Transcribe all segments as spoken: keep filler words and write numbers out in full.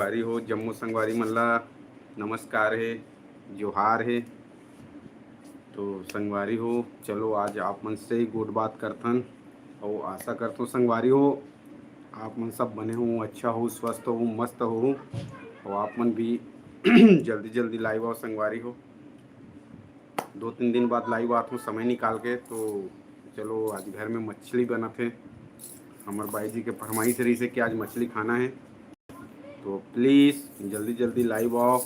संगवारी हो, जम्मो संगवारी मन ला नमस्कार हे, जोहार हे। तो संगवारी हो, चलो आज आप मन से गोठ बात करथन, अउ आशा करथों संगवारी हो, आप मन सब बने हो, अच्छा हो, स्वस्थ हो, मस्त हो, अउ आप मन भी जल्दी जल्दी live आओ संगवारी हो। दो तीन दिन बाद live आत हूँ समय निकाल के। तो चलो, आज घर में मछली बनत हे, हमर बाई जी के फरमाइश रहिस हे कि आज मछली खाना हे। तो please जल्दी जल्दी live आओ,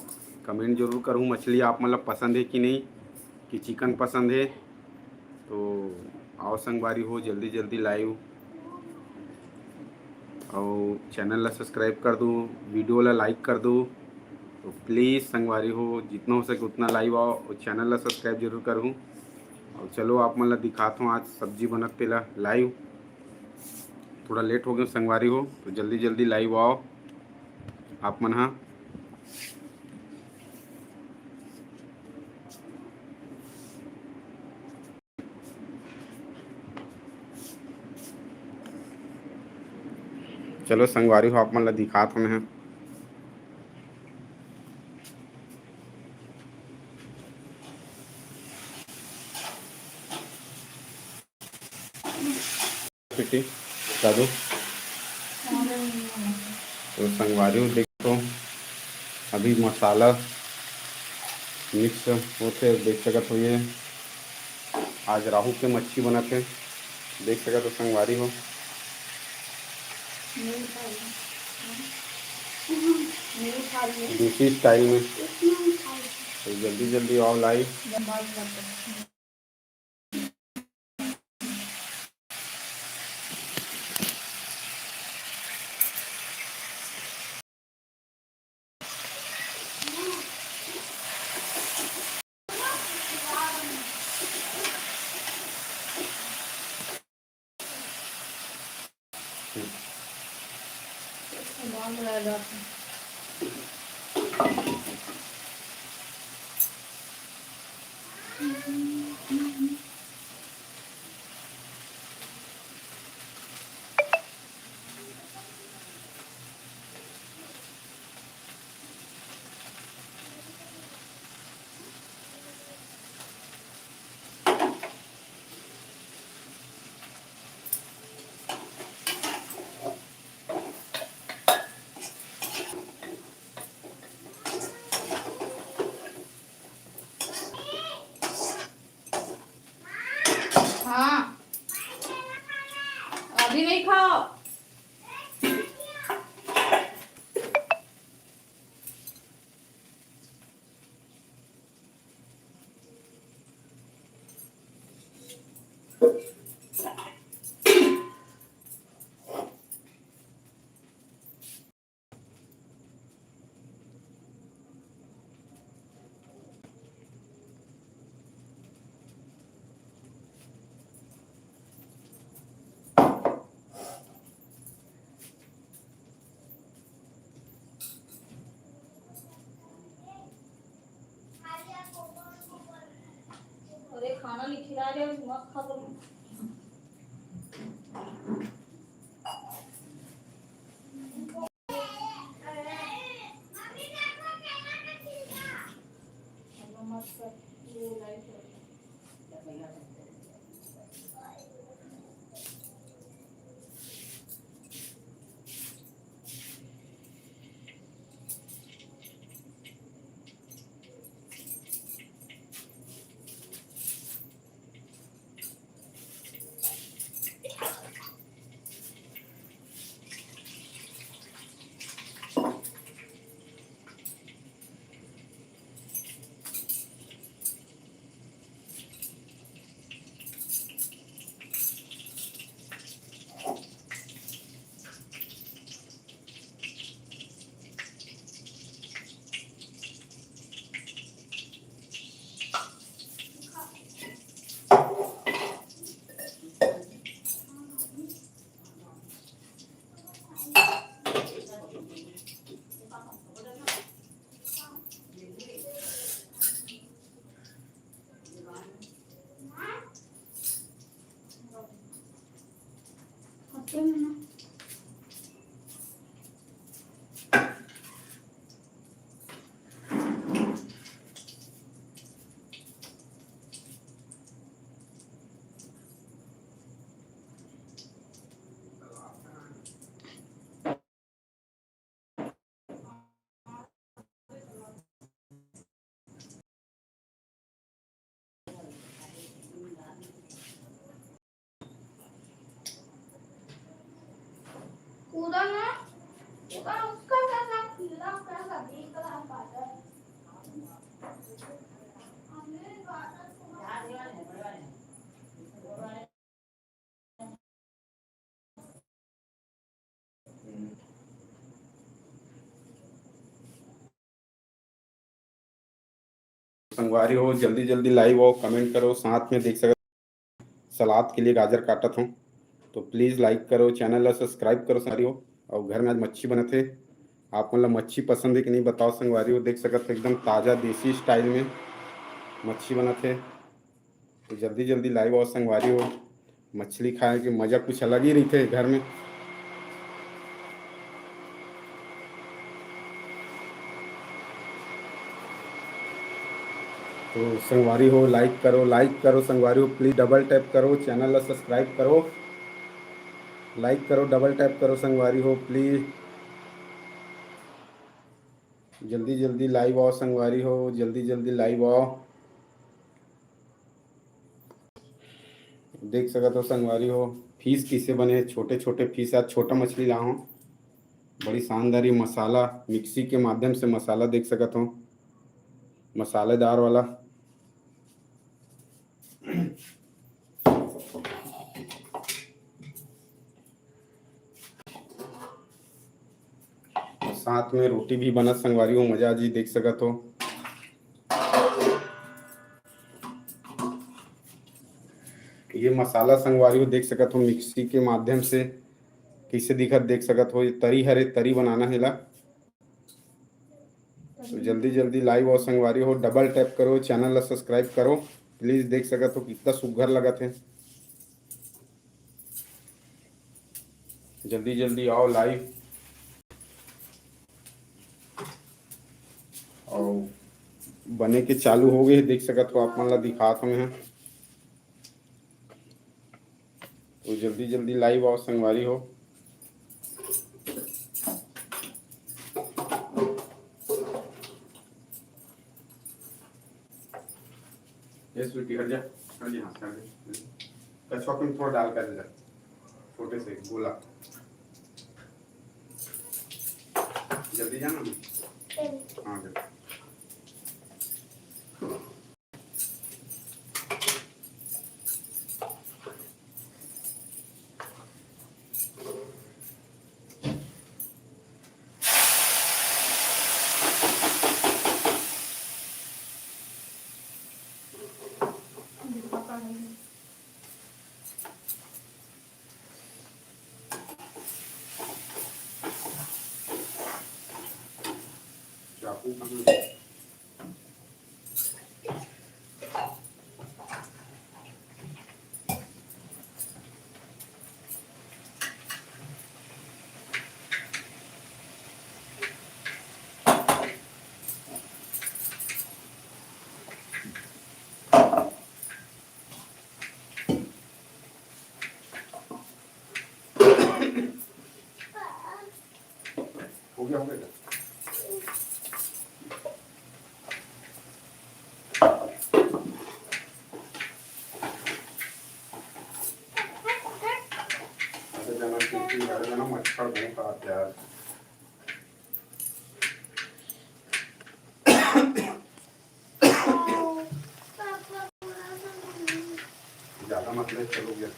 comment जरूर करहूँ मछली आप मन ला पसंद हे कि नहीं, कि chicken पसंद हे। तो आओ संगवारी हो, जल्दी जल्दी live, अउ channel ला subscribe कर दो, video ला like कर दो। तो please संगवारी हो, जितना हो सके उतना live आओ और channel ला subscribe जरूर करहूँ। और चलो, आप मन ला दिखात हूँ आज सब्जी बनत तेला live। थोड़ा late हो गया संगवारी हो, तो जल्दी जल्दी live आओ आप मन हा। चलो संगवारी हो, आप मन ला दिखात हन। पिटी दादू। तो संगवारी हो, देखो, अभी मसाला mix होथे, देख सकत हो, ये आज राहु के मच्छी बनत हे, देख सकत हो संगवारी हो, देसी style में। तो जल्दी जल्दी आओ live। हाँ, अभी नहीं खाओ। अरे खाना नहीं खिला रहे हो, मत खा तुम। उधर ना, उधर उसका कैसा पीला कैसा देख रहा है बादल। संगवारी हो, जल्दी जल्दी लाइव आओ, कमेंट करो। साथ में देख सकत, सलाद के लिए गाजर काटत हूँ, तो प्लीज लाइक करो, चैनल ला सब्सक्राइब करो संगवारी हो। और घर में आज मच्छी बनत हे, आप मन ला मच्छी पसंद है कि नहीं बताओ संगवारी हो। देख सकत हो एकदम ताजा देसी स्टाइल में मच्छी बनत हे। तो जल्दी जल्दी लाइव आओ संगवारी हो, मछली खाए के मजा कुछ अलग ही रहिथे घर में। तो संगवारी हो, लाइक करो, लाइक करो संगवारी हो, प्लीज डबल टैप करो, चैनल ला सब्सक्राइब करो, लाइक करो, डबल टैप करो संगवारी हो प्लीज। जल्दी जल्दी लाइव आओ संगवारी हो, जल्दी जल्दी लाइव आओ। देख सकत हो संगवारी हो, फिश किसे बने हे, छोटे छोटे फिश। आज छोटा मछली ला हो, बड़ी शानदार। ये मसाला, मिक्सी के माध्यम से मसाला देख सकत हो, मसालेदार वाला। साथ में रोटी भी बनत संगवारी हो, मजा जी देख सकत हो। ये मसाला संगवारी हो देख सकत हो, मिक्सी के माध्यम से कइसे दिखत देख सकत हो। ये तरी हरे, तरी बनाना हे ला। तो जल्दी जल्दी लाइव आओ संगवारी हो, डबल टैप करो, चैनल ला सब्सक्राइब करो प्लीज। देख सकत हो कितना सुग्घर लगत हे। जल्दी जल्दी आओ लाइव। और बने के चालू हो गए, देख सकत हो, आप मन ला दिखात हूँ मैं। तो जल्दी जल्दी लाइव आओ संगवारी हो। ये स्वीटी हट जा, हट जा, हाँ, हट जा। कछुआ को थोड़ा डाल कर दे, छोटे से गोला। जल्दी जाना। हाँ, जल्दी। चाकू कहाँ है? हो गया, हो गया। अच्छा, जाना, क्योंकि हर जाना मच्छर बहुत आते हैं यार। ज्यादा मत ले, चलो गया।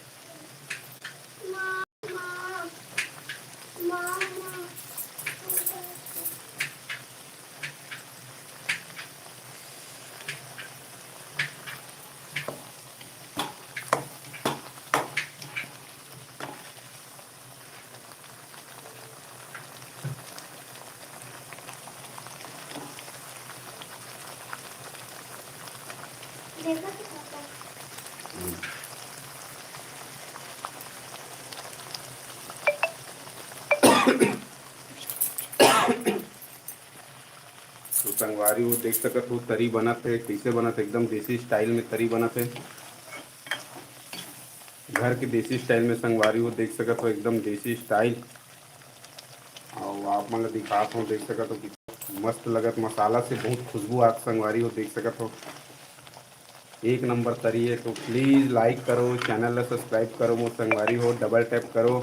देखो तो पापा। हम्म। तो संगवारी हो देख सकत हो, तरी बनत हे। कइसे बनत हे? एकदम देसी स्टाइल में तरी बनत हे। घर के देसी स्टाइल में संगवारी हो देख सकत हो, एकदम देसी स्टाइल। अउ आप मन ल दिखात हो, देख सकत हो कि मस्त लगत, मसाला से बहुत खुशबू आत संगवारी हो देख सकत हो। एक नंबर तरी हे। तो प्लीज लाइक करो, चैनल ला सब्सक्राइब करो मोर संगवारी हो, डबल टैप करो।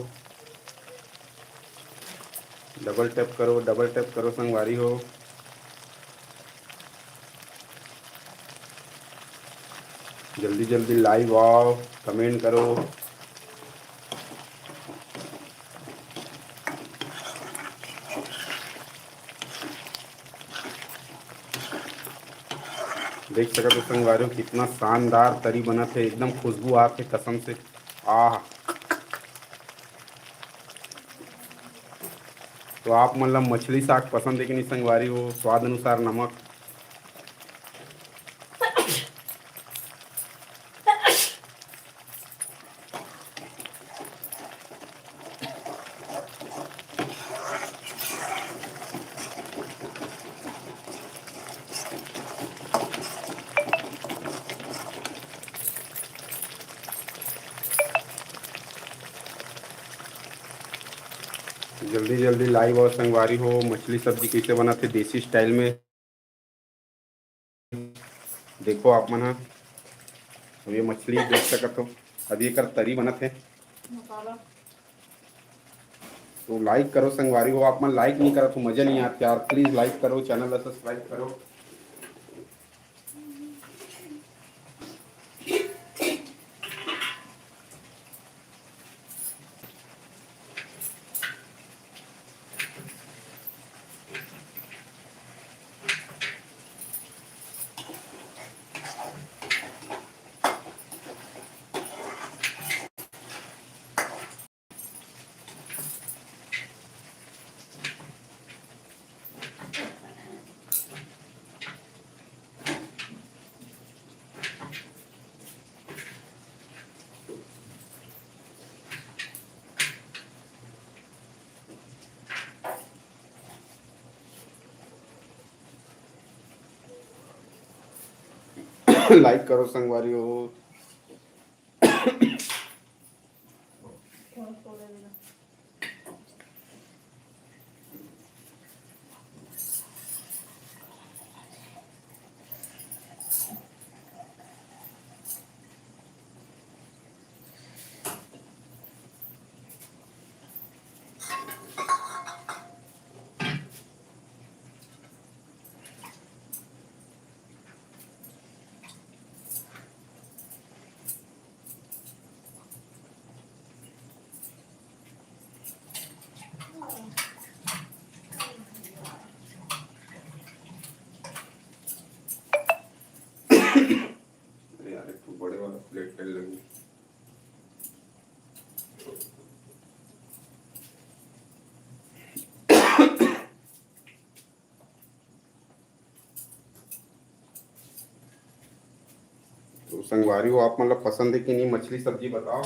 डबल टैप करो, डबल टैप करो संगवारी हो, जल्दी जल्दी लाइव आओ, कमेंट करो। देख सकत हो संगवारी हो, कितना शानदार तरी बनत हे, एकदम खुशबू आत हे कसम से। आह, तो आप मन ला मछली साग पसंद हे कि नहीं संगवारी हो? स्वाद अनुसार नमक। जल्दी जल्दी लाइव आओ संगवारी हो, मछली सब्जी कैसे बनत हे देसी स्टाइल में। देखो आप मन ह, अब ये मछली देख सकत हो, अब ये कर तरी बनत हे। तो लाइक करो संगवारी हो, आप मन लाइक नहीं करत हो, मजा नहीं आत यार। प्लीज लाइक करो, चैनल ला सब्सक्राइब करो। लाइक करो संगवारी हो। अरे यार, एक ठो बड़े वाला प्लेट कर लेंगे। तो संगवारी हो, आप मन ला पसंद हे कि नहीं मछली सब्जी, बताओ।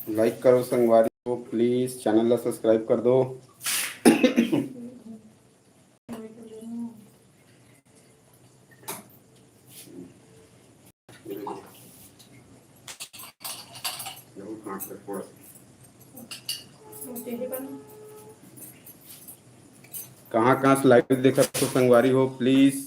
लाइक करो संगवारी हो, प्लीज चैनल ला सब्सक्राइब कर दो। कहाँ कहाँ से लाइव देखत हो संगवारी हो, प्लीज।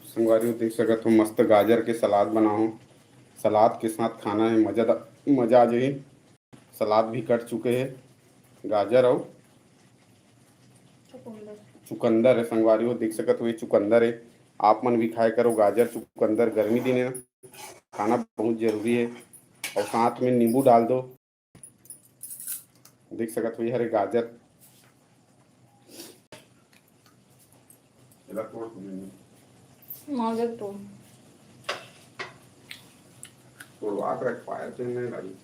संगवारी हो, देख सकत हो, मस्त गाजर के सलाद बनाए हों। सलाद के साथ खाना हे, मजा, मजा आ जाही। सलाद भी कट चुके हे, गाजर अउ चुकंदर। चुकंदर हे संगवारी हो, देख सकत हो, ये चुकंदर हे। आप मन भी खाए करो गाजर, चुकंदर, गर्मी दिन हे ना, खाना बहुत जरूरी हे। अउ साथ में नींबू डाल दो। देख सकत हो, ये हरे गाजर। एला तोड़ तो नहीं। गाजर तोड़। तोड़वा के रख पाए थे नहीं भाई।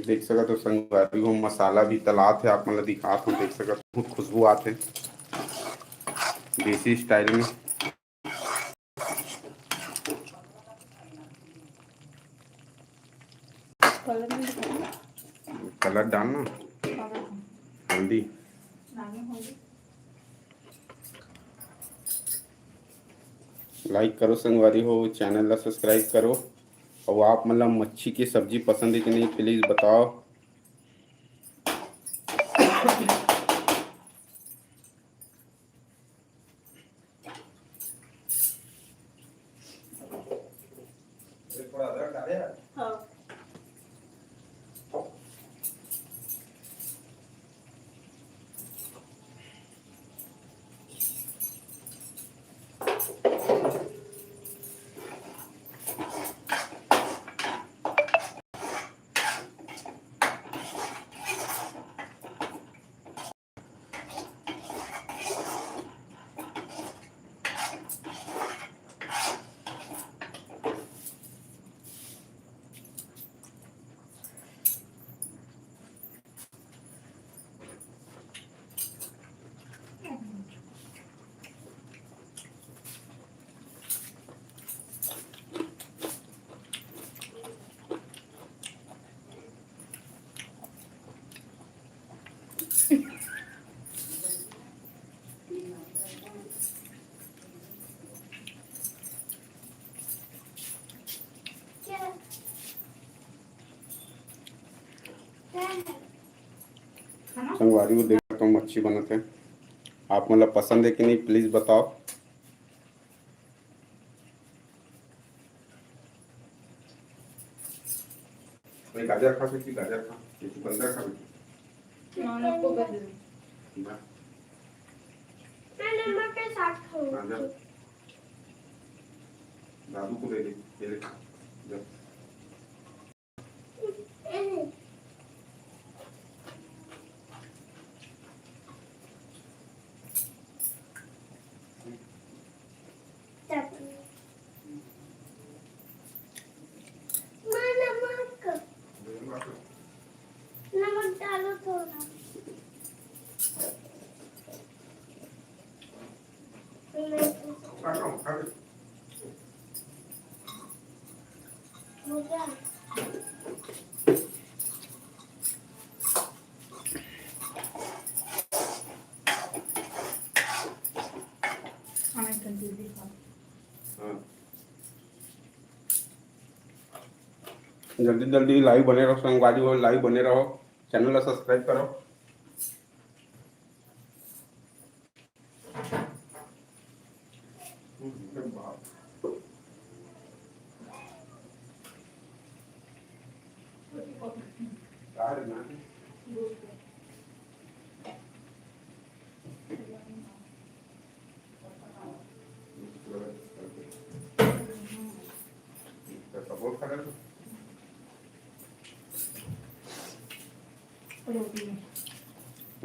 देख सकत हो संगवारी हो, मसाला भी तलात हे, आप मन ल दिखात हो, देख सकत हो, बहुत खुशबू आत हे देसी स्टाइल में। कलर डालना, हल्दी। लाइक करो संगवारी हो, चैनल ला सब्सक्राइब करो। अउ आप मन ला मच्छी के सब्जी पसंद हे कि नहीं, प्लीज बताओ। थोड़ा अदरक डाले यार। हाँ। संगवारी हो, देखत हो मच्छी बनत हे। आप मन ला पसंद हे कि नहीं, प्लीज बताओ। भाई, गाजर खा सकती, गाजर खा, ये चुकंदर खा बेटी। हाँ, आपको कर दे। ठीक है। मैं नमक के साथ खाऊंगी। हाँ, जा। दादू को दे दे, ये ले खा, जा। माँ, नमक। नमक डालो थोड़ा। जल्दी जल्दी live बने रहो संगवारी हो, live बने रहो, channel ला subscribe करो।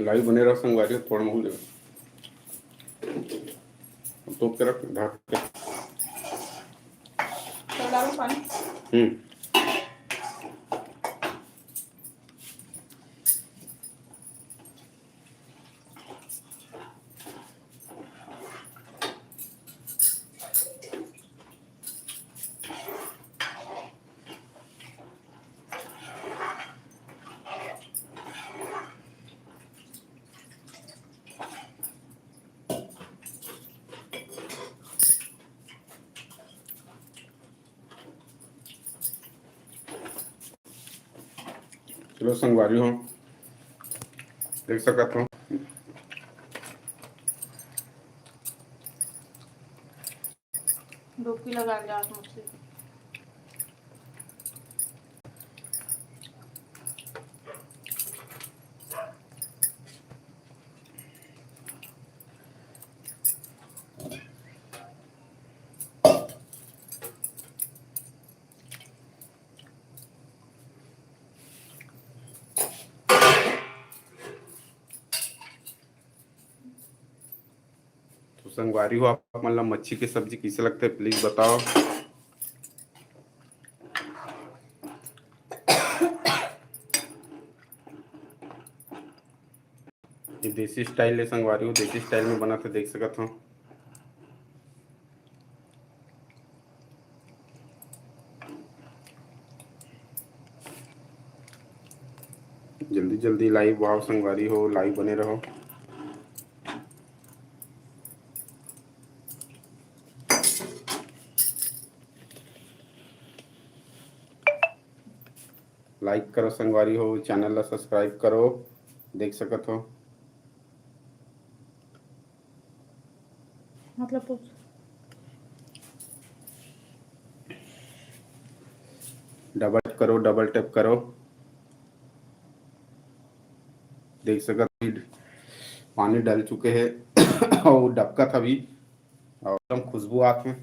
Live बने रहो संगवारी, थोड़ा महू लेवे। तोप के रख, ढक के। तो डालो पानी। हम्म। चलो संगवारी हो, देख सकत हो। डुबकी लगा ले आप मुझसे। तो संगवारी हो, आप मन ला मच्छी के सब्जी कइसे लगथे, please बताओ। ये देसी style ले संगवारी हो, देसी style में बनत हे, देख सकत हो। जल्दी जल्दी live आओ संगवारी हो, live बने रहो। Like करो संगवारी हो, channel ला subscribe करो, देख सकत हो। मतलब कुछ double tap करो, double tap करो, देख सकत हो, पानी डल चुके हे अउ डबकत हवे अउ एकदम खुशबू आत हे।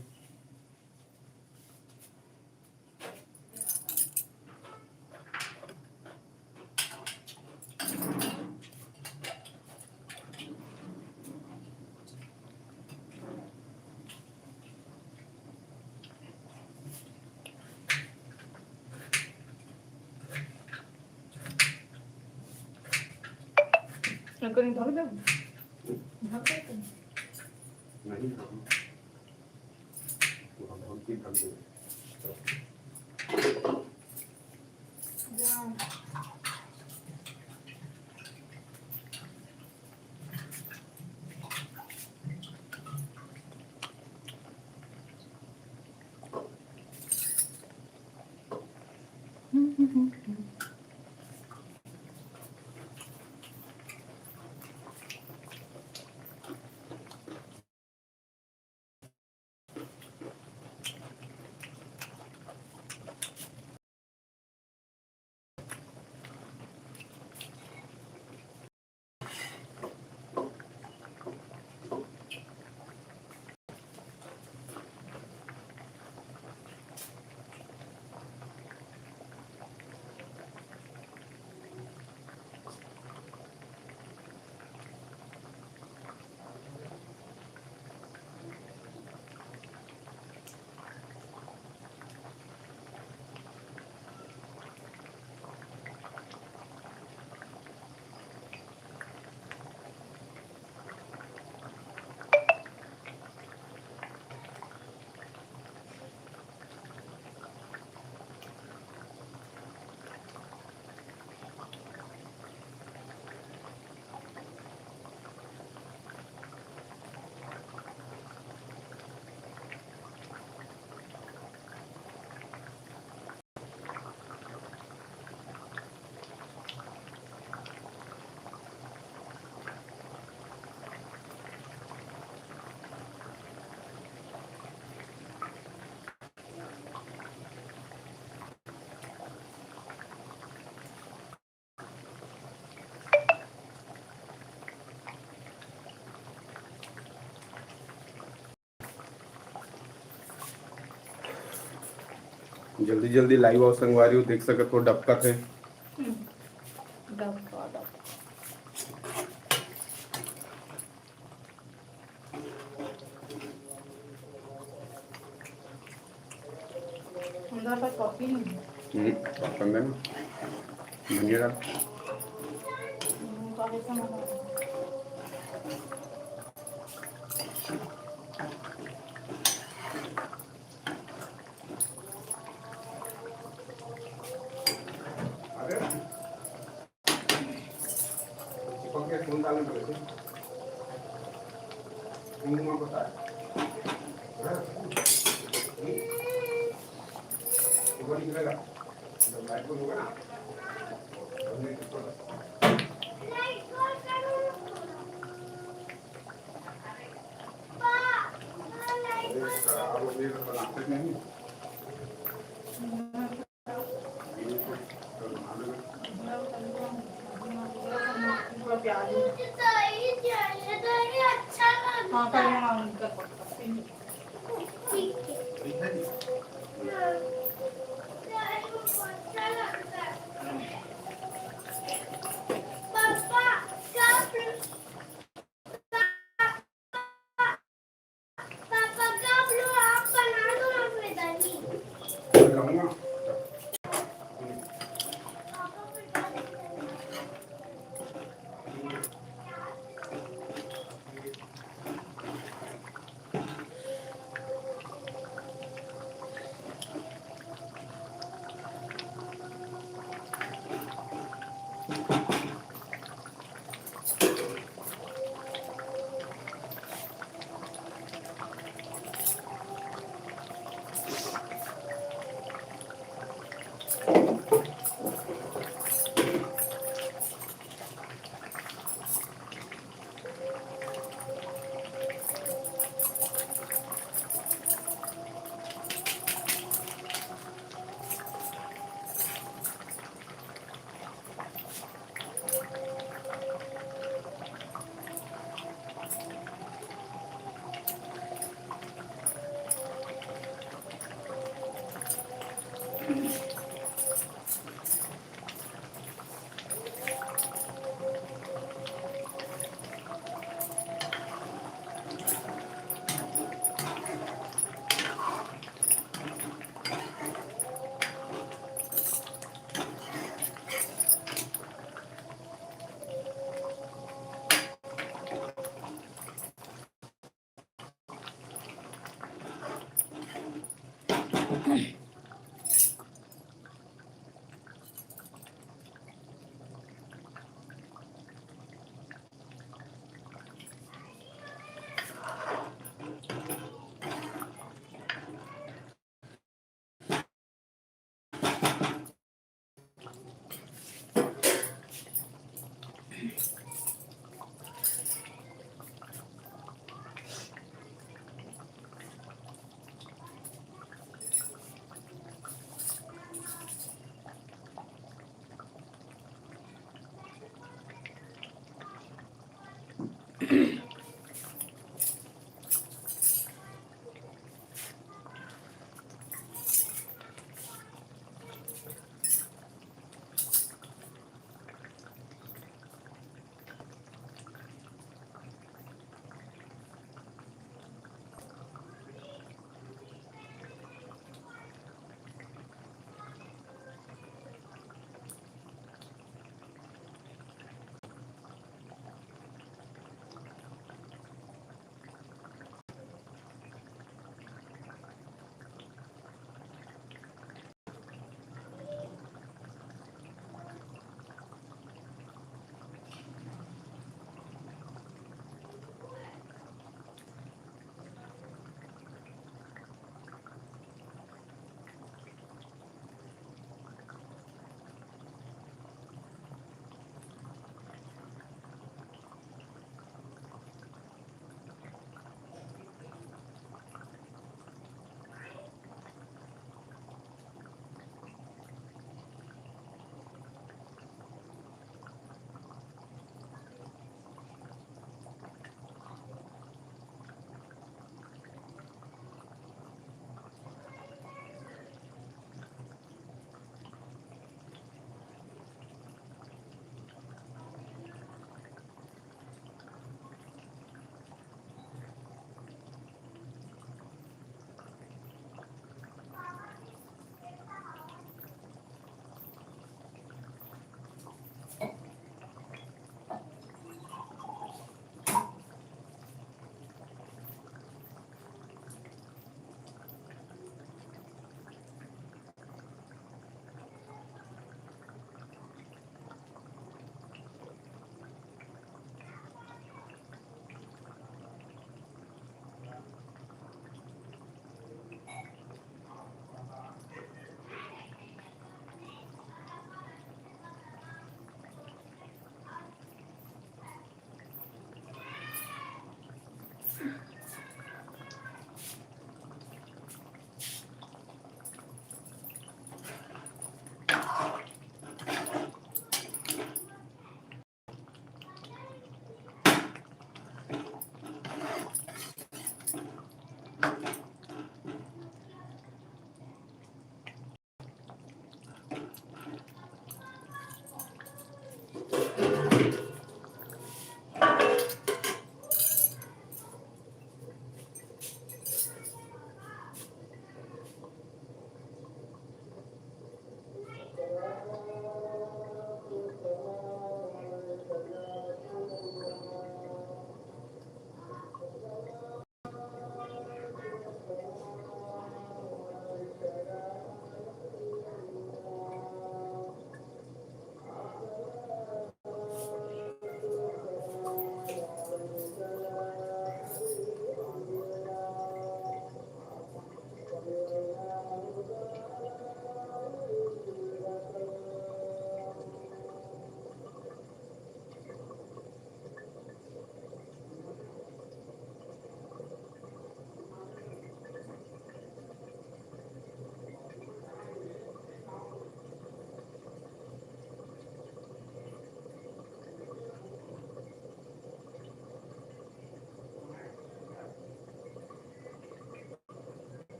जल्दी जल्दी live आओ संगवारी हो, देख सकत हो डबकत हे। हम्म, डबका, डबका। अंदर का कॉफी नहीं है। हम्म, पसंद है ना? धनिया डाल। हम्म, कॉफी का मजा आता है।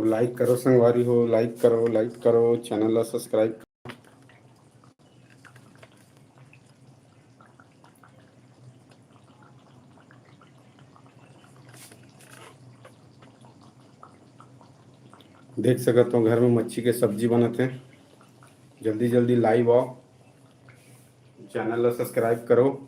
Like करो संगवारी हो, like करो, like करो, channel ला subscribe। देख सकत हो, घर में मच्छी के सब्जी बनत हे। जल्दी जल्दी live आओ, channel ला subscribe करो।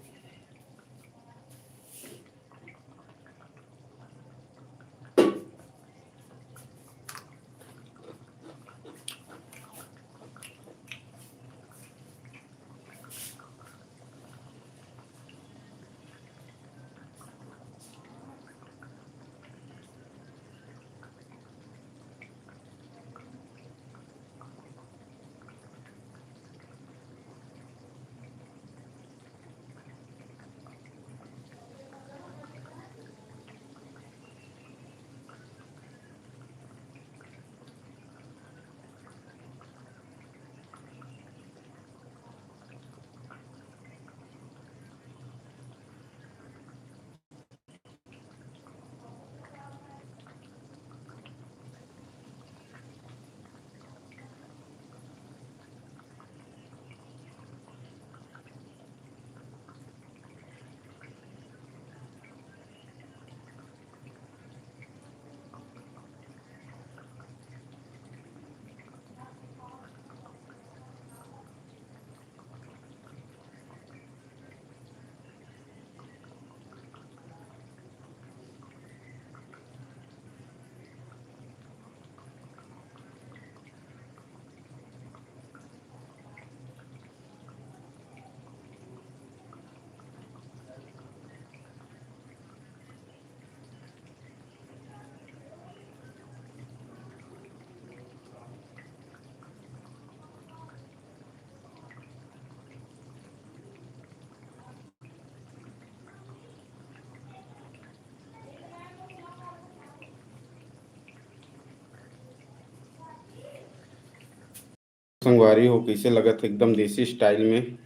संगवारी हो, कइसे लगत हे? एकदम देसी style में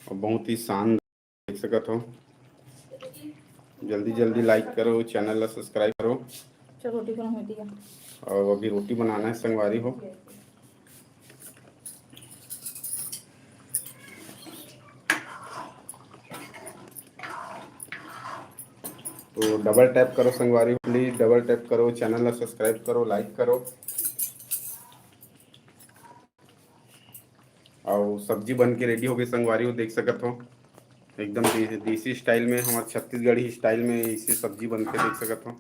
और बहुत ही शानदार, देख सकत हो। जल्दी जल्दी like करो, channel ला subscribe करो। चल, रोटी बनाओ, होती है। और अभी रोटी बनाना है संगवारी हो। तो double tap करो संगवारी हो, please double tap करो, channel ला subscribe करो, like करो। और सब्जी बन के ready हो गई संगवारी हो, देख सकत हो एकदम दे-, देसी style में, हमारे छत्तीसगढ़ी style में इसे सब्जी बन के देख सकत हो।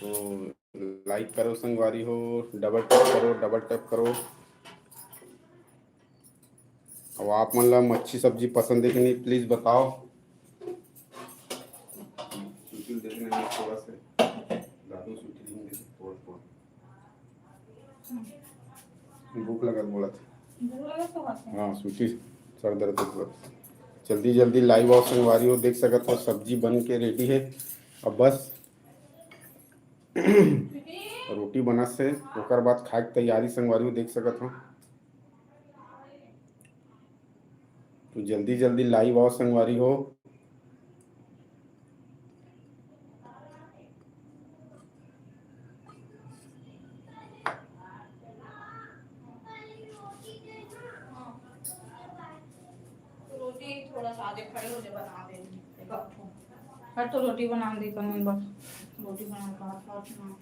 तो like करो संगवारी हो, double tap करो, double tap करो। अब आप मन ला मच्छी सब्जी पसंद है कि नहीं, please बताओ। सुशील देखने में थोड़ा सा दादू सुशील देंगे थोड़ा थोड़ा। भूख लगत बोलत। भूख लगत तो बात है। हाँ, सुशील सर दर्द बोलत। जल्दी जल्दी live आओ संगवारी हो, देख सकत हो सब्जी बन के ready है। अब बस रोटी बनत से ओकर बाद खाए के तैयारी संगवारी हो, देख सकत हो। तो जल्दी जल्दी live आओ संगवारी हो। रोटी थोड़ा सा आगे खड़े हो जाए, बना दे। हर तो रोटी बना दे, कौन बस रोटी बना, भात, भात बना।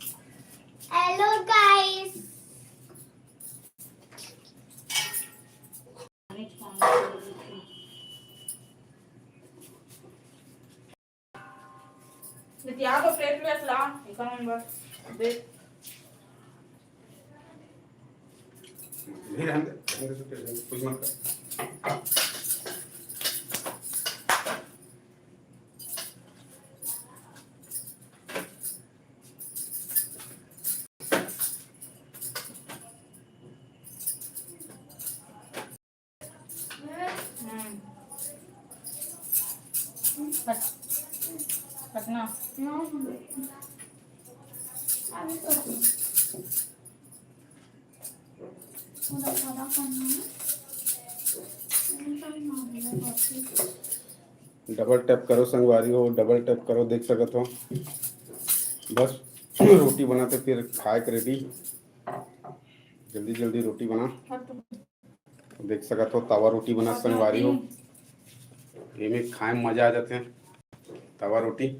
Hello guys। बिटिया को plate में ला, एक नंबर। देख। नहीं, रहने दे, रहने दे, कुछ मत कर। हम्म। कट-, कटना। Double tap करो संगवारी हो, double tap करो, देख सकत हो। बस रोटी बनाते, फिर खाए के रेडी। जल्दी जल्दी रोटी बना। देख सकत हो, तवा रोटी बना संगवारी हो। एमे खाए में मजा आ जाथे, तवा रोटी।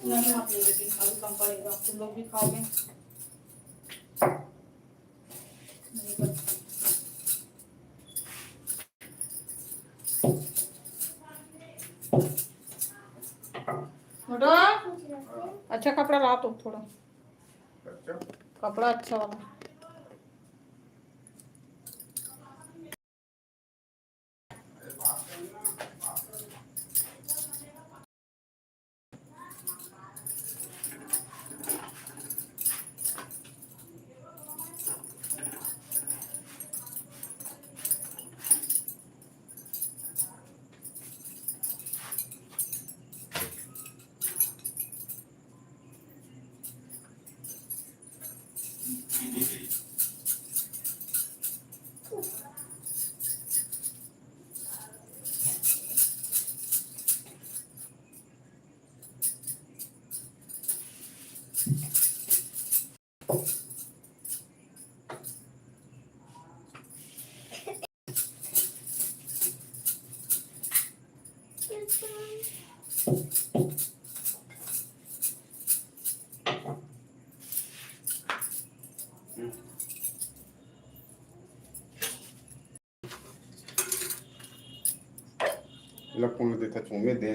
नहीं, आप ले लेकिन खाली कम पड़ेगा, तुम लोग भी खाओगे। मोटू, अच्छा कपड़ा ला तो थोड़ा। अच्छा। कपड़ा अच्छा वाला। लखन देता चुमे दे।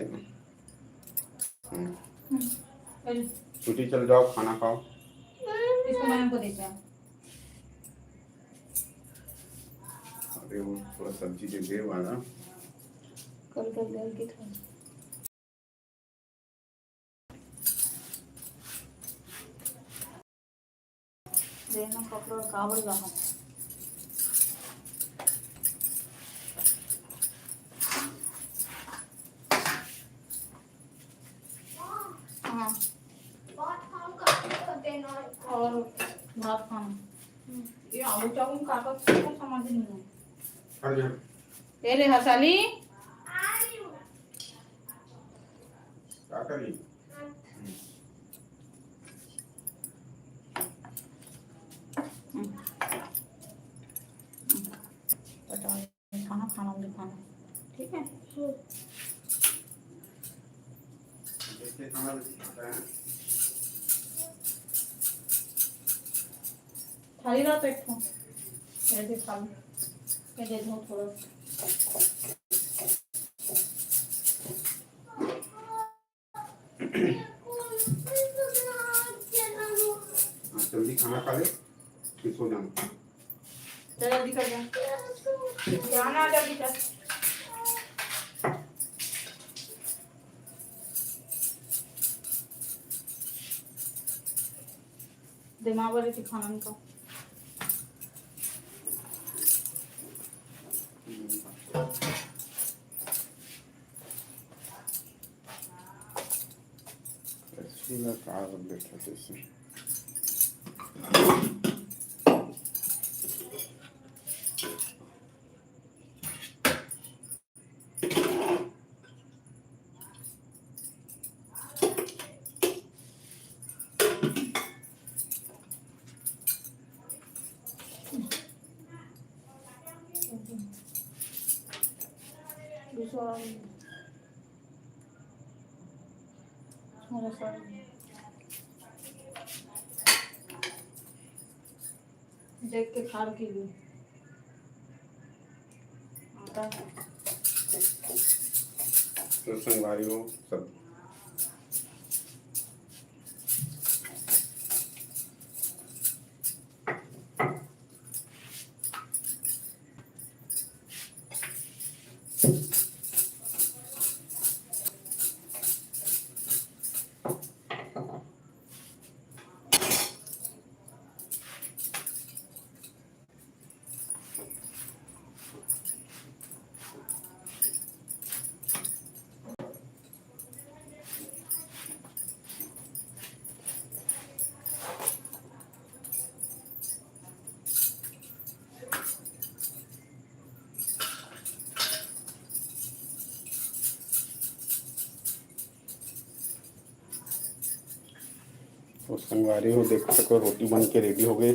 हम्म। हम्म। चलो। छुट्टी चल जाओ, खाना खाओ। इसको मैम को देते हैं। अरे वो थोड़ा सब्जी दे दे वाला। कल कल जल्दी खाओ। देना कपड़ा काबर रहा। हाँ। और भात खाना। ये आलू चावल काटा तो समझ नहीं है। ये ले हसाली। का करी? बताओ, खाना खाना भी खाना, ठीक है? थाली ला तो एक ठो। ये दे थाली। ये दे दो थोड़ा। हाँ, जल्दी खाना खा ले, फिर सो जाना। चल, जल्दी कर जा। जाना, जल्दी कर। दिमाग वाले के खाना निकाल। देख के खाड़ की भी। तो संगवारी हो सब। संगवारी हो, देख सको, रोटी बन के रेडी हो गए।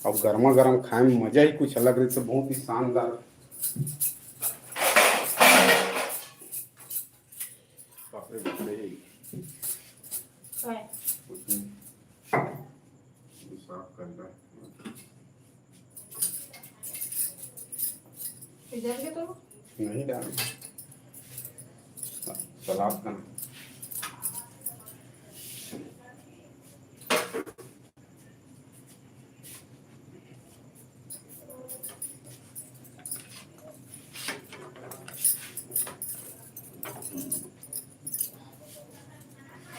अउ गर्मा गर्म खाए में मजा ही कुछ अलग रहता, बहुत ही शानदार। बाप रे, बाप रे। काय? कुछ नहीं। ये साफ करना। इधर के तो? नहीं डाल। सलाद का।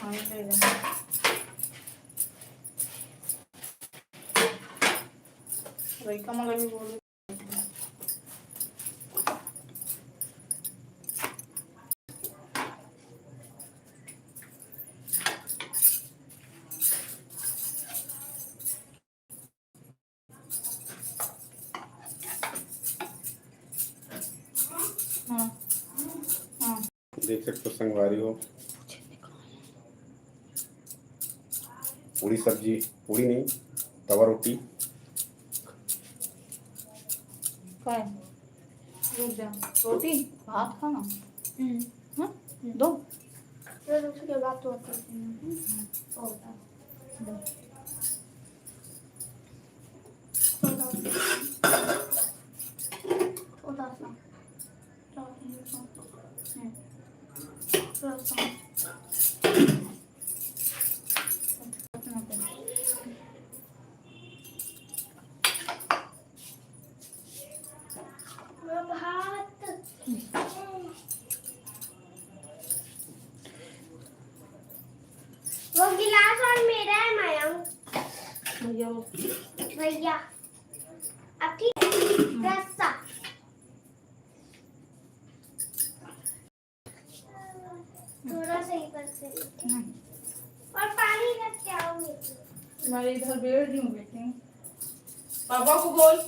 पानी ले ले। लइका मन ला भी बोल। हाँ, हाँ। देख सकते हो संगवारी हो, पूरी सब्जी, पूरी नहीं, तवा रोटी। काय? रुक जा, रोटी, भात खाना। हम्म। हाँ? दो। फिर उसके बाद तो होता है। हम्म। होता है। दो। थोड़ा सा। थोड़ा सा। हम्म। थोड़ा सा। भात। वो गिलास और मेरा है, मयंक। भैया। भैया। अब ठीक है? रस्सा। थोड़ा सा ही बस है। हम्म। और पानी लेके आओ मेरे लिए। मैं इधर बैठ रही हूँ, बेटी। पापा को बोल।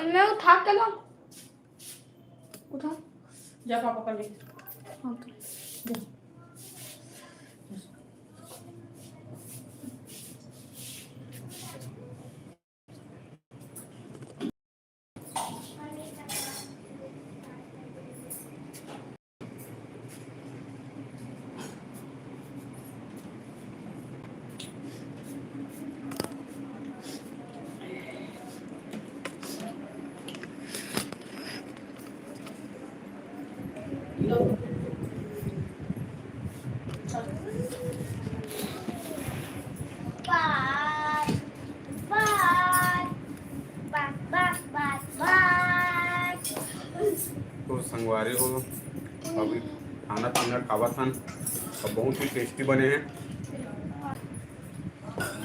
मैं उठा के लाऊं? उठा। जा पापा कर ले। हाँ, उठा। जा। बाय, बाय, बाय, बाय, बाय, बाय। तो संगवारी हो, अभी खाना पीना खावत हन, अब बहुत ही टेस्टी बने हैं।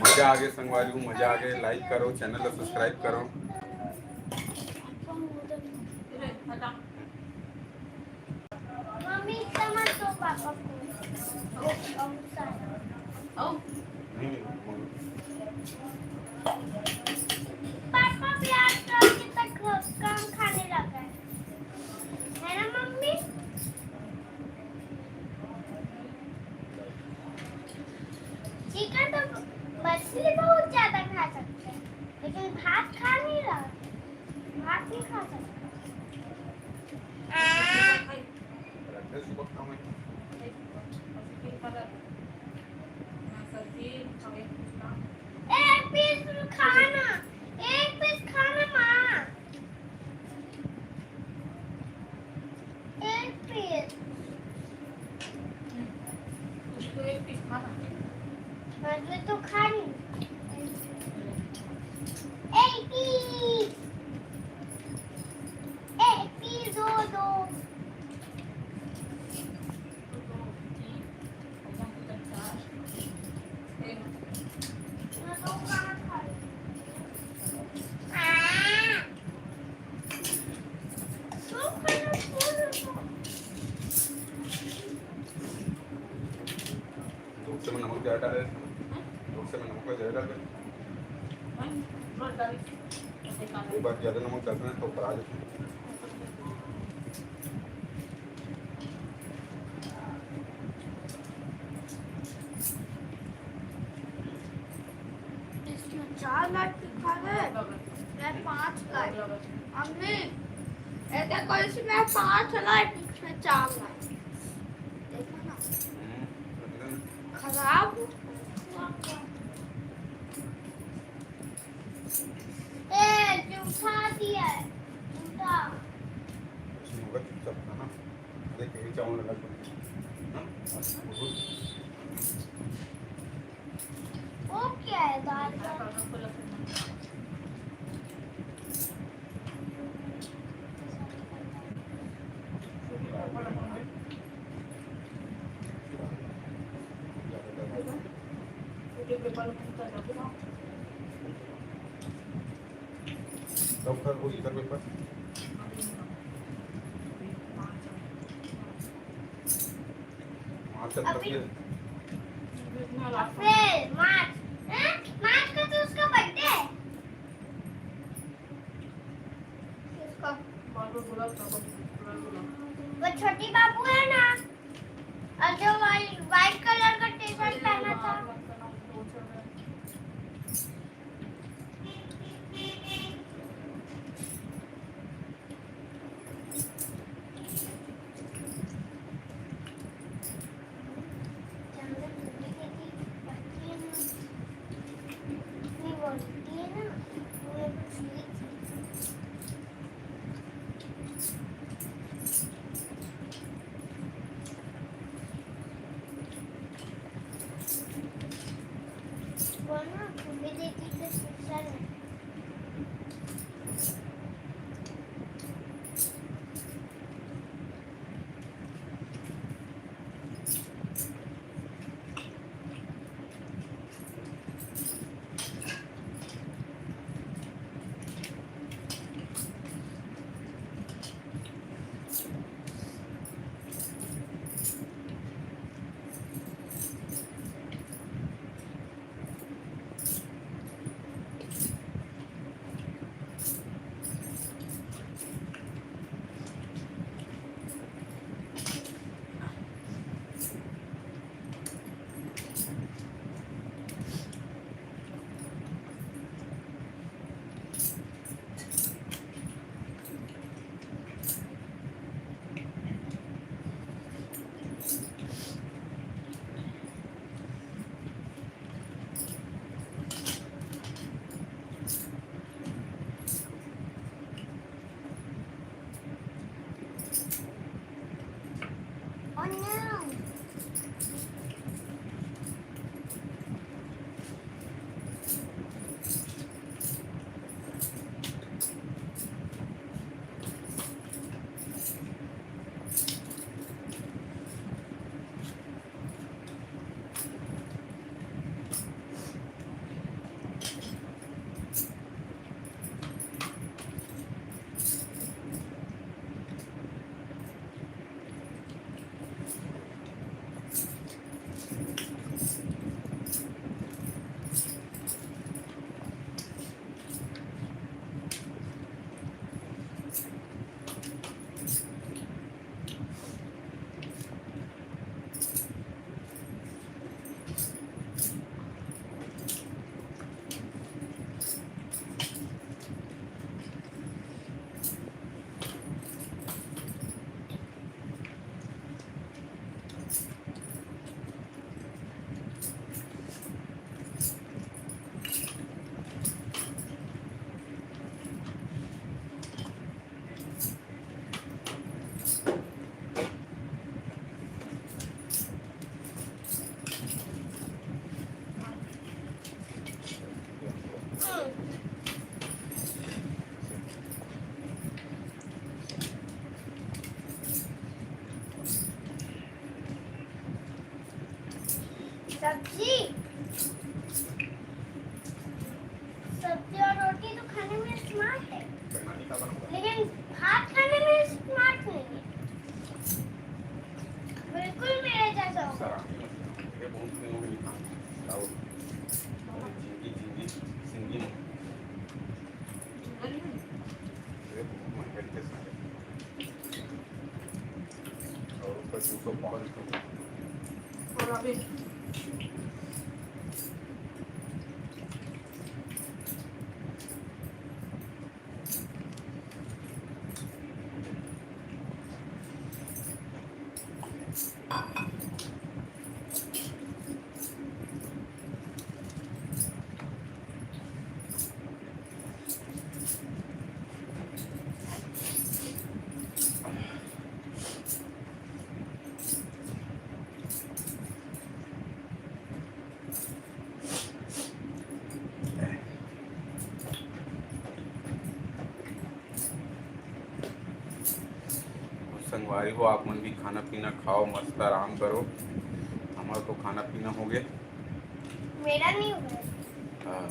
मजा आ गए संगवारी हो, मजा आ गए। लाइक करो, चैनल ला सब्सक्राइब करो। मम्मी, समझ दो पापा को। ओ, ओ, सारा। ओ। नहीं, नहीं, मम्मी। पापा भी आजकल कितना क-, कम खाने लगा है। है ना मम्मी? चिकन तो मछली बहुत ज्यादा खा सकते हैं, लेकिन भात खा नहीं रहा। भात नहीं खा सकता। एक पीस खाना, एक पीस खाना माँ। एक पीस। उसको एक पीस खाना। मैं तो खा रही हूँ। एक पीस। एक पीस दो, दो। डोसे में नमक ज्यादा डाले, डोसे में नमक ज्यादा डाले। एक बार ज्यादा नमक डालते हैं तो ऊपर आ जाते हैं। इसमें चार लाइट लिखा है, मैं पाँच लाइट। अम्मी, ऐसा कोई इसमें पाँच लाइट, इसमें चार लाइट। देखो ना। हम्म, खराब। ए, जूठा दिया है, जूठा। इसमें होगा चुपचाप खाना। देख, ये चावल अलग बने। हाँ? वो क्या है दाल का? डॉक्टर को इधर पेपर। मार्च तक अभी ये अप्रैल, मार्च, हैं? मार्च का तो उसका बर्थडे है। किसका? वो छोटी बाबू है ना, और जो वाइ-, व्हाइट कलर का टी शर्ट पहना था। भात खाने में स्मार्ट नहीं है, बिल्कुल मेरे जैसा हो। सर, आप ये बहुत दिनों में नहीं खाना। क्या बोलते हैं? अरे, झिंगी, झिंगी, झिंगी। अरे, बहुत महंगे थे सारे। और ऊपर से उसको पकड़ के और अभी संगवारी हो, आप मन भी खाना पीना खाओ, मस्त आराम करो। हमारा तो खाना पीना हो गए। मेरा नहीं हुआ। हाँ।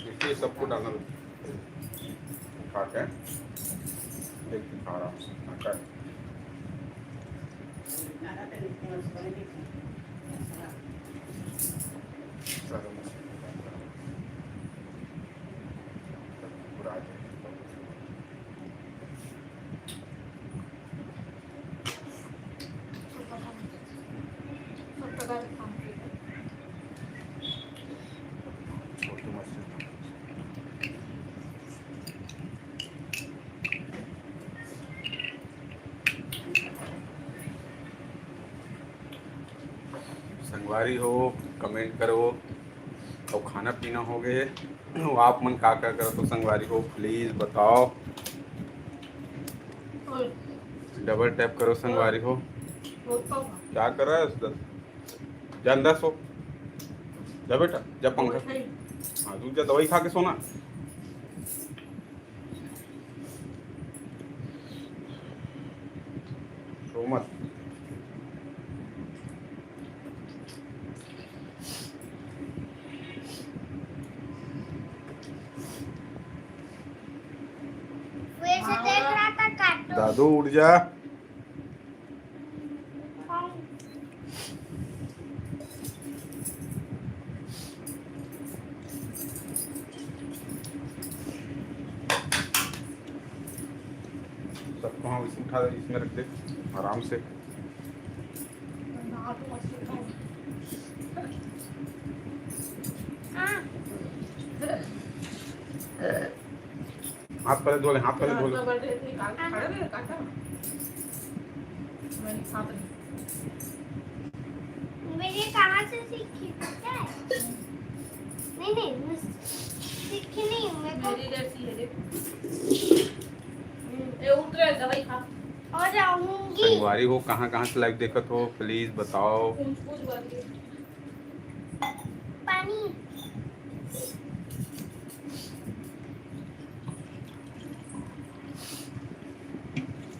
इसलिए सबको डालना उठा के देख दिखा रहा हूँ। संगवारी हो, कमेंट करो। अउ खाना पीना हो गए, आप मन का का करत हो संगवारी हो, प्लीज बताओ। डबल टैप करो संगवारी हो। क्या कर रहा है? जा अंदर सो, जा बेटा, जा पंखा। हाँ, तू जा दवाई खा के सोना। सो मत। वैसे देख रहा था कार्टून। दादू, उठ जा। सबको, हाँ, इसमें उठा दे, इसमें रख दे आराम से। हाथ पहले धो ले, हाथ पहले धो ले। मेरे कहाँ से सीखी, पता है? नहीं, नहीं, मैं सीखी नहीं हूँ, मेरे को मेरी जैसी है, देख। हम्म, ए, उठ रहा है, दवाई खा। और जाऊंगी। संगवारी हो, कहाँ कहाँ से लाइव देखत हो, प्लीज बताओ। पानी।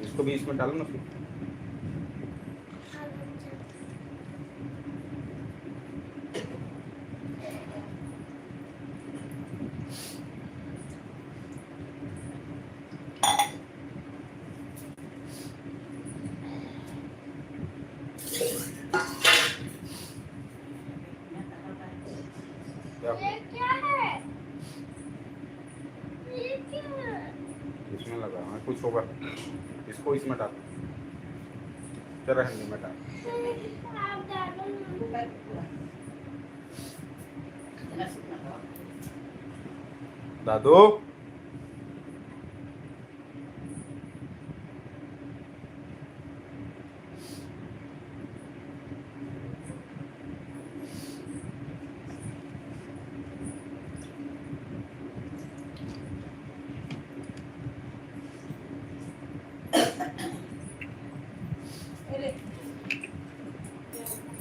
इसको भी इसमें डालो ना फिर। क्या हुआ? ये क्या है? ये क्या है? इसमें लगा है, कुछ होगा। इसको इसमें डाल। चल, रहने दे, मैं डाल। आप डालो ना। दादू।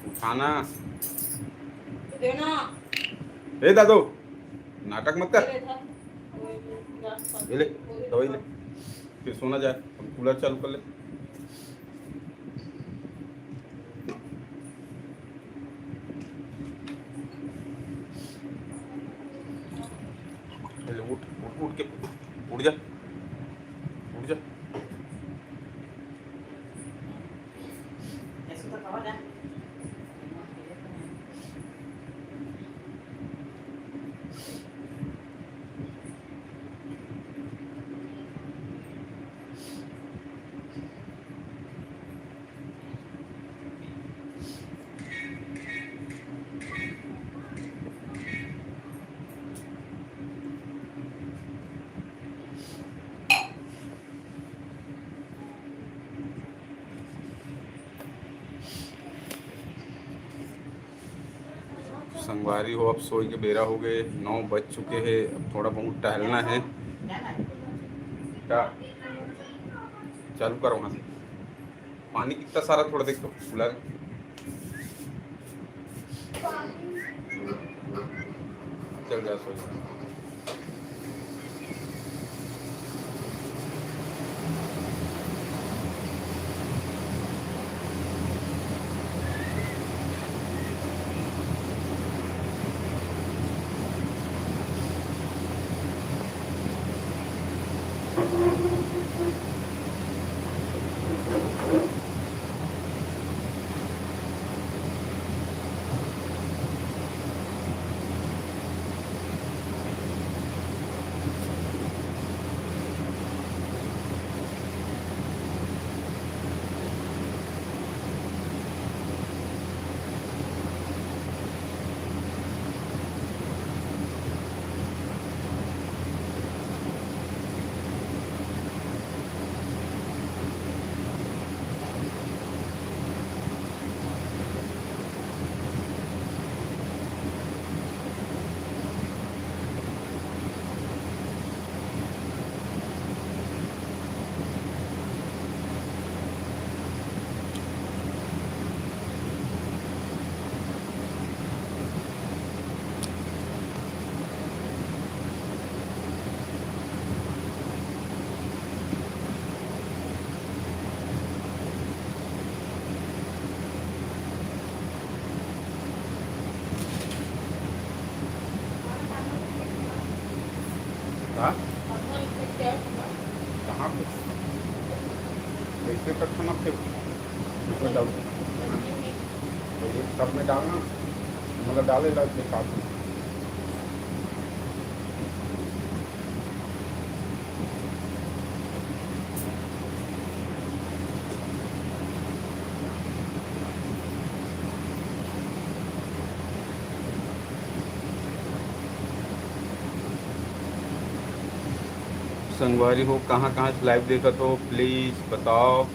उठाना। देना। ए दादू, नाटक मत कर। ये ले, दवाई ले, फिर सोना जाए। हम कूलर चालू कर ले। पहले उठ, उठ, उठ के, उठ जा, उठ जा। संगवारी हो, अब सोए के बेरा हो गए, नौ बज चुके हैं। अब थोड़ा बहुत टहलना है। क्या चालू करो वहाँ से? पानी कितना सारा, थोड़ा देख तो, कूलर। चल जा, सो जा। हाँ? कहाँ पे? कैसे कट्ठा ना फेंक? इसमें डाल। तो ये कप में डालना, मतलब, डाले, डाल के साथ में। संगवारी हो, कहाँ कहाँ से लाइव देखत हो, प्लीज बताओ।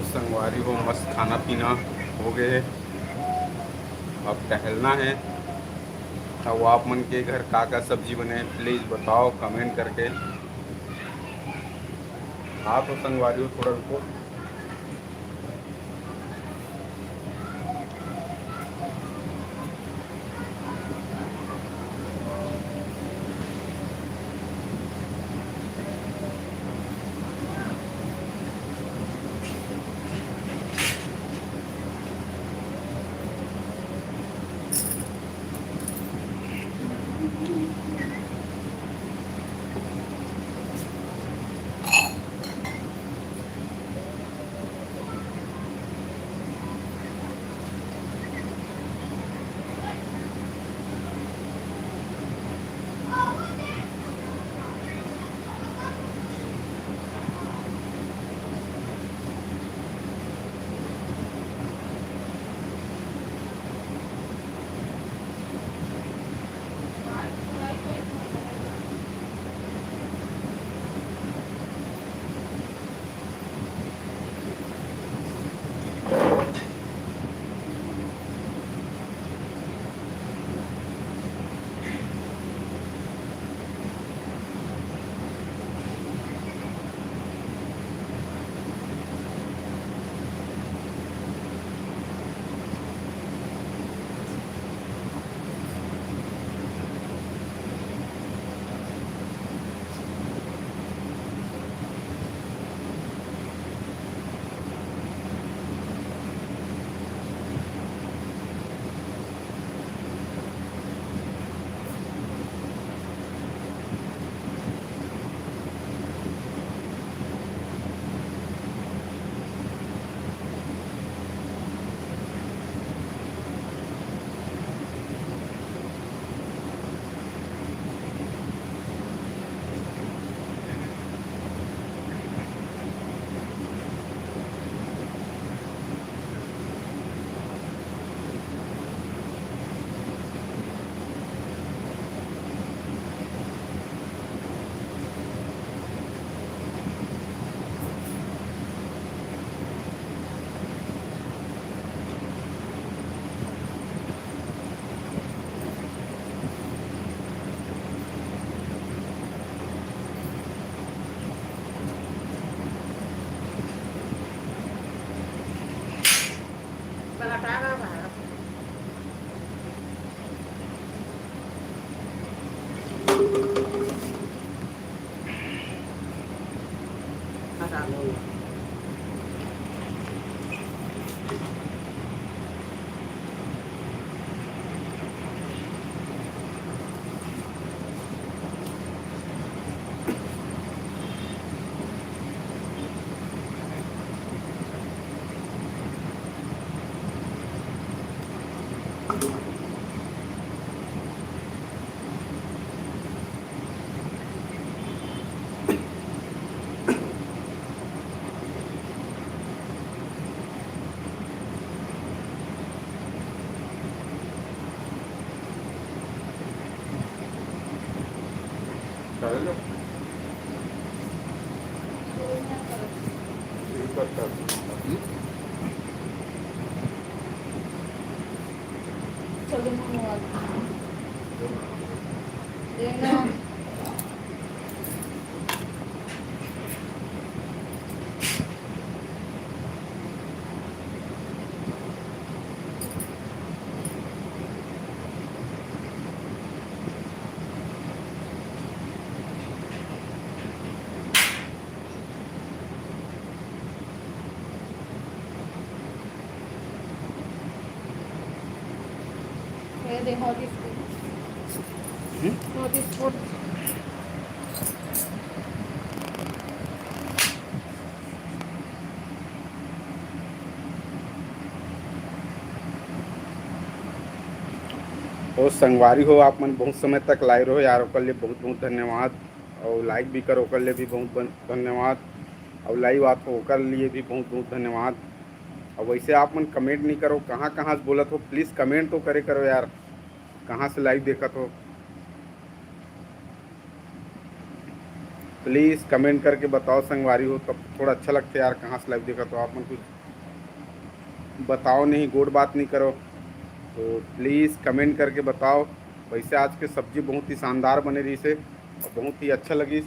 संगवारी हो, मस्त खाना पीना हो गए, अब टहलना है। अब आप मन के घर का का सब्जी बने, प्लीज बताओ कमेंट करके। आप तो संगवारी हो, थोड़ा रुको। ये दे, हॉट स्पॉट। हम्म? Hot spot. ओ संगवारी हो, आप मन बहुत समय तक लाइव रहो यार, ओकर लिए बहुत बहुत धन्यवाद। और लाइक भी करो, ओकर लिए भी बहुत बन-, धन्यवाद। और लाइव आत हो, ओकर लिए भी बहुत बहुत धन्यवाद। और वैसे आप मन कमेंट नहीं करो, कहाँ कहाँ से बोलत हो, प्लीज कमेंट तो करे करो यार, कहाँ से लाइव देखत हो। प्लीज कमेंट करके बताओ संगवारी हो, तब थोड़ा अच्छा लगता है यार, कहाँ से लाइव देखत हो। आप मन कुछ बताओ नहीं, गोड़ बात नहीं करो, तो प्लीज कमेंट करके बताओ। वैसे आज के सब्जी बहुत ही शानदार बने रहिसे और बहुत ही अच्छा लगिस।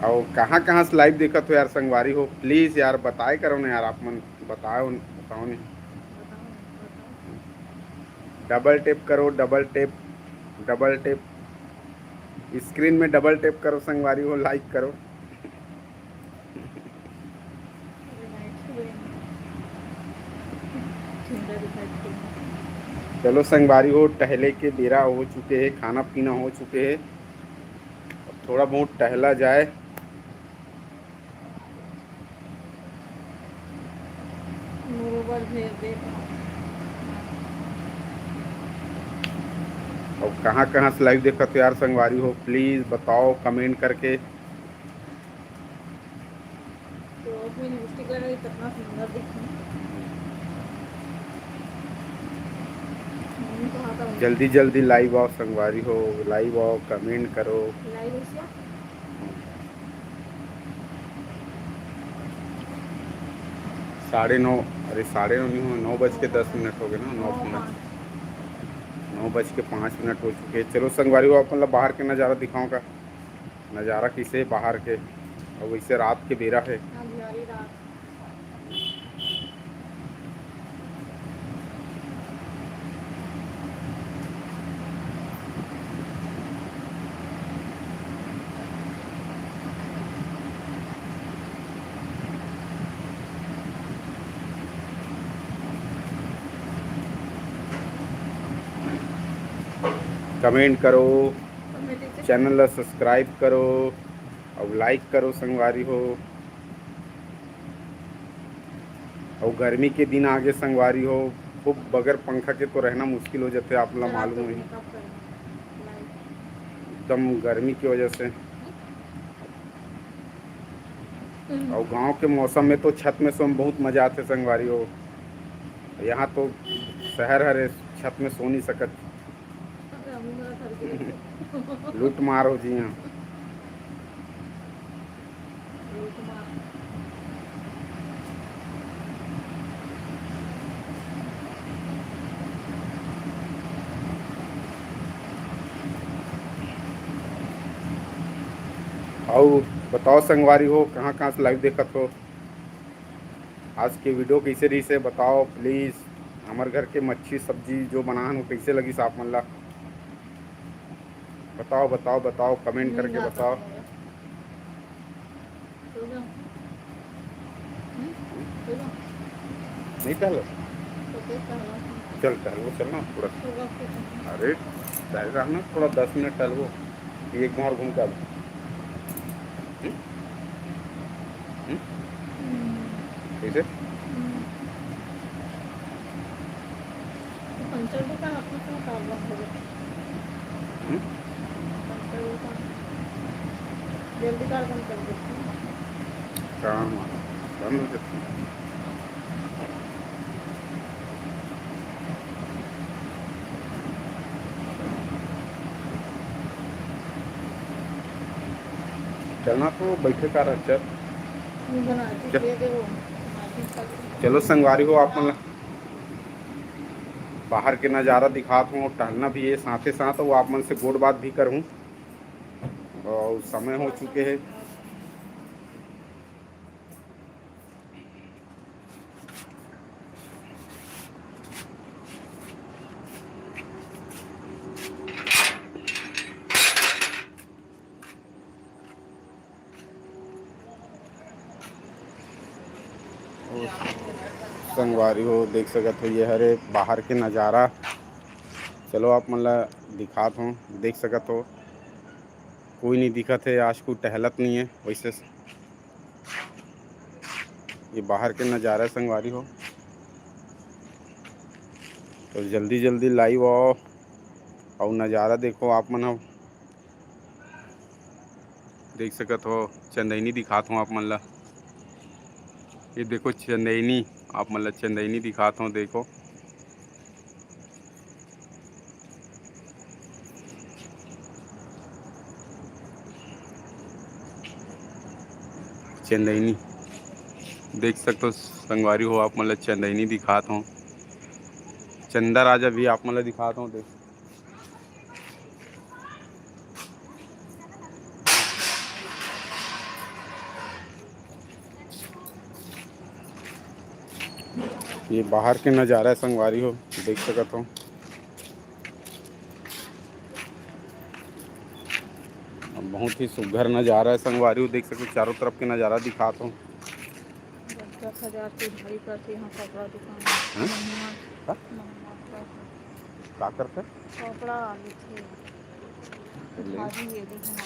अउ कहाँ कहाँ से लाइव देखत हो यार संगवारी हो, प्लीज यार बताए करो ना यार, आप मन बताओ, बताओ नहीं। डबल टैप करो, double tap, double tap, screen में डबल टैप करो संगवारी हो, लाइक करो। चलो संगवारी हो, टहले के बेरा हो चुके हे, खाना पीना हो चुके हे, अब थोड़ा बहुत टहला जाए। मोर ऊपर भेज दे। अउ कहाँ कहाँ से लाइव देखत हो यार संगवारी हो, प्लीज बताओ कमेंट करके। तो अपनी लिपस्टिक लगाई, कितना सुंदर दिखी। मम्मी को आता हूँ। जल्दी जल्दी लाइव आओ संगवारी हो, लाइव आओ, कमेंट करो। लाइव हो क्या? साढ़े नौ, अरे साढ़े नौ नहीं हुआ, नौ बज के दस मिनट हो गए ना, नौ नौ मिनट, पाँच। नौ बज के पाँच मिनट हो चुके हैं। चलो संगवारी हो, आप मतलब बाहर के नज़ारा दिखाओ का, नज़ारा किसे बाहर के, और वैसे रात के बेरा है। अंधियारी रात। कमेंट करो, कमेंट से चैनल ला सब्सक्राइब करो, अउ लाइक करो संगवारी हो। अउ गर्मी के दिन आगे संगवारी हो, खूब बगैर पंखा के तो रहना मुश्किल हो जाते, आप ला रात मालूम को है। मेकअप करना। एकदम गर्मी की वजह से। हम्म। अउ गांव के मौसम में तो छत में सोए में बहुत मजा आथे संगवारी हो। यहाँ तो शहर हरे, छत में सो नहीं सकत। लूट मार हो जी यहाँ। लूट मार। अउ बताओ संगवारी हो, कहाँ कहाँ से लाइव देखत हो? आज के वीडियो कैसे रहिस हे बताओ प्लीज। हमर घर के मच्छी सब्जी जो बनाहन, वो कैसे लगिस आप मन ला? बताओ, बताओ, बताओ, कमेंट नहीं करके आता बताओ। होगा। हम्म? होगा। नहीं टहलो? तो फिर टहलो। चल, टहलो, चल ना थोड़ा। होगा फिर। अरे, टहल रहा ना, थोड़ा दस मिनट टहलो। एक बार घूम के आ जाओ। हम्म? हम्म? हम्म। कैसे? हम्म। तो पंचर भी का आपको क्यों काम बंद हो गया? हम्म? पंचर भी का जल्दी कार बंद कर देती हूँ। काम आ, बंद हो जाती है। चलना तो बैठे का रह, चल। नहीं बना के चल। दे दे वो। चलो संगवारी हो, आप मन ला बाहर के नज़ारा दिखात हूँ, टहलना भी है साथे साथ, वो आप मन से गोठ बात भी करहूँ। और समय हो चुके हैं। संगवारी हो, देख सकत हो, ये हरे बाहर के नज़ारा। चलो, आप मन ला दिखात हो, देख सकत हो, कोई नहीं दिखत है, आज कोई टहलत नहीं है वैसे। ये बाहर के नज़ारा संगवारी हो, तो जल्दी जल्दी लाइव आओ और नज़ारा देखो आप मन हो। देख सकत हो, चंदैनी दिखात हो आप मन ला। ये देखो चंदैनी, आप मन ला चंदैनी दिखात हो, देखो। चंदैनी देख सकत हो संगवारी हो, आप मन ला चंदैनी दिखात हो, चंदा राजा भी आप मन ला दिखात हो। देख, ये बाहर के नज़ारा है संगवारी हो, देख सकत हो। अब बहुत ही सुघर नज़ारा है संगवारी हो, देख सकत हो, चारों तरफ के नज़ारा दिखात हो। दस दस हजार के भाई करथे यहाँ कपड़ा दुकान। हाँ? महीना, हाँ? महीना का। का करथे? कपड़ा लेथे। ले। भाभी ये देखो ना।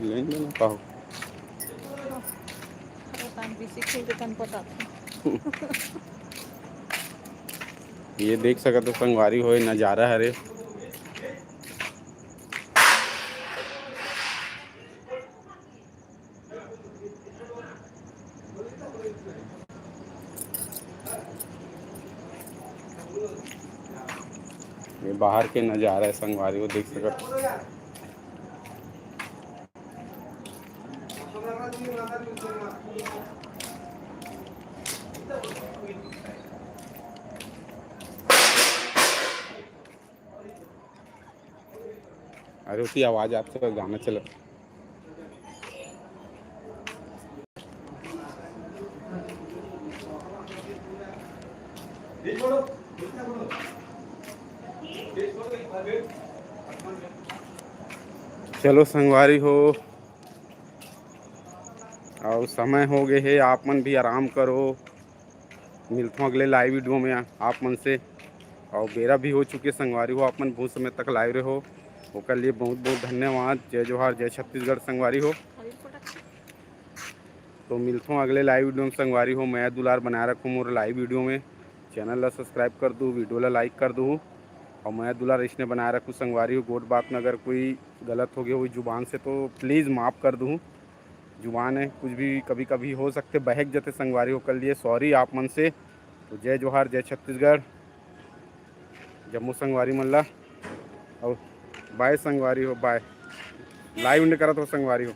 लेन देना का हो? अरे, तन भी सीखे तो तन पता था। ये देख सकत हो संगवारी हो, ये नज़ारा हरे। ये बाहर के नज़ारा है संगवारी हो, देख सकत हो। अरे, उसकी आवाज़ आथे, गाना चलत। चलो संगवारी हो, अउ समय हो गए हे, आप मन भी आराम करो। मिलथों अगले लाइव वीडियो में आप मन से। अउ बेरा भी हो चुके संगवारी हो, आप मन बहुत समय तक लाइव रहे हो, ओकर लिए बहुत बहुत धन्यवाद। जय जोहार, जय छत्तीसगढ़ संगवारी हो। तो मिलथों अगले लाइव वीडियो में संगवारी हो। मया दुलार बनाए रखो मोर लाइव वीडियो में। चैनल ला सब्सक्राइब कर दू, वीडियो ला लाइक कर दू, अउ मया दुलार इसने बनाए रखू संगवारी हो। गोठ बात में अगर कोई गलत हो गया हो जुबान से तो प्लीज़ माफ़ कर दू। जुबान है, कुछ भी कभी कभी हो सकथे, बहक जथे संगवारी हो, ओकर लिए सॉरी आप मन से। तो जय जोहार, जय छत्तीसगढ़, जम्मो संगवारी मन ला, अउ बाय संगवारी हो, बाय। लाइव एंड करत हो संगवारी हो।